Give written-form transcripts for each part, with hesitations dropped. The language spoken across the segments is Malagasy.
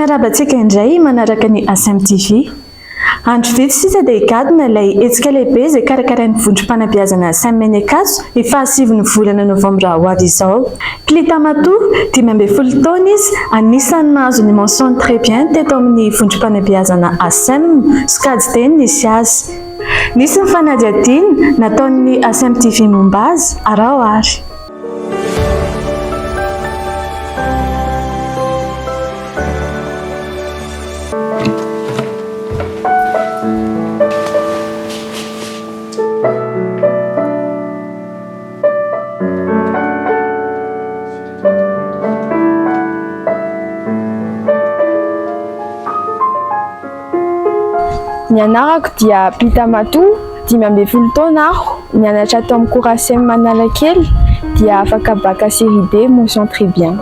miarahaba antsika indray manaraka ny ASM TV. Andro vitsy sisa dia higadona ilay hetsika lehibe izay karakarain'ny vondrom-panabeazana Saint Menekaso ny fahasivin'ny volana novambra ho avy izao. Klita Matoa, 15 taona izy, anisan'ny nahazo ny mention très bien teto amin'ny vondrom-panabeazana ASM, sokajy D no nisy azy. Nisy ny fanadihadiana nataon'ny ASM TV momba azy, araho ary. Ny anarako dia Pita Matoa, 15 taona aho, nianatra tao amin'ny Corasem Analakely dia afaka bac série D mention très bien.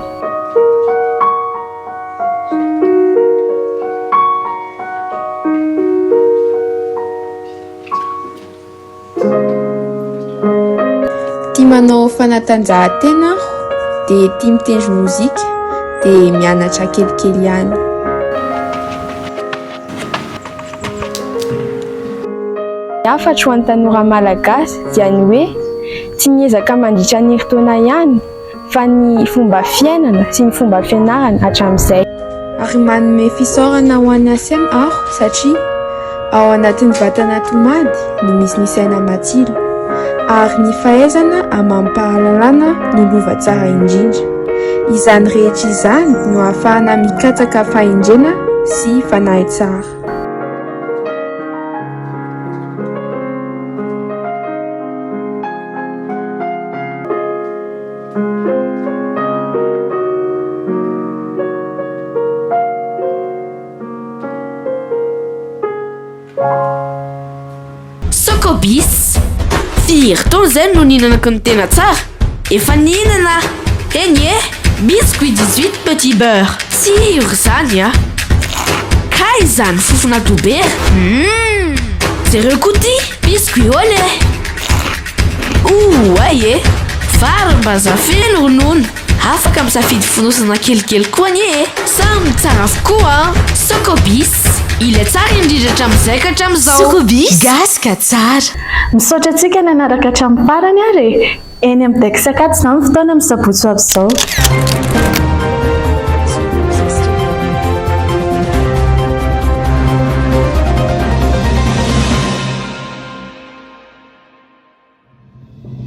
Tia manao fanatanjahantena aho, dia tia mitendry mozika, dia mianatra kelikely ihany. Ny hafatro ho an'ny tanora malagasy dia ny hoe tsy miezaka mandritra ny herintaona ihany fa ny fomba fiainana sy ny fomba fianarana hatramin'izay. Ary manome fisaorana ho an'i Asem aho satria ao anatin'ny vatana tomady no misy ny saina matsilo, ary ny fahaizana amam-pahalalana no lova tsara indrindra. Izany rehetra izany no ahafahana mikatsaka fahendrena sy fanahy tsara. Socobis. Firy taona izay no nihinanako ny tena tsara? Efa nihinana aho. Eny e! Biscuit 18 petit beurre. Tsiro izany a! Kay izany fofona dobera. Humm! Jereo koa ity biscuit au lait. Ouay e! Varim-bazaha feno ronono. Afaka misafidy fonosana kelikely koa anie e! Samy tsara avokoa an! Socobis, ilay tsara indrindra hatramin'izay ka hatramin'izao. Socobis, gasy ka tsara. Misaotra antsika nanaraka hatramin'ny farany ary e! Eny amin'ny Dex Ankatso izany ny fotoana amin'ny sabotsy ho avy izao.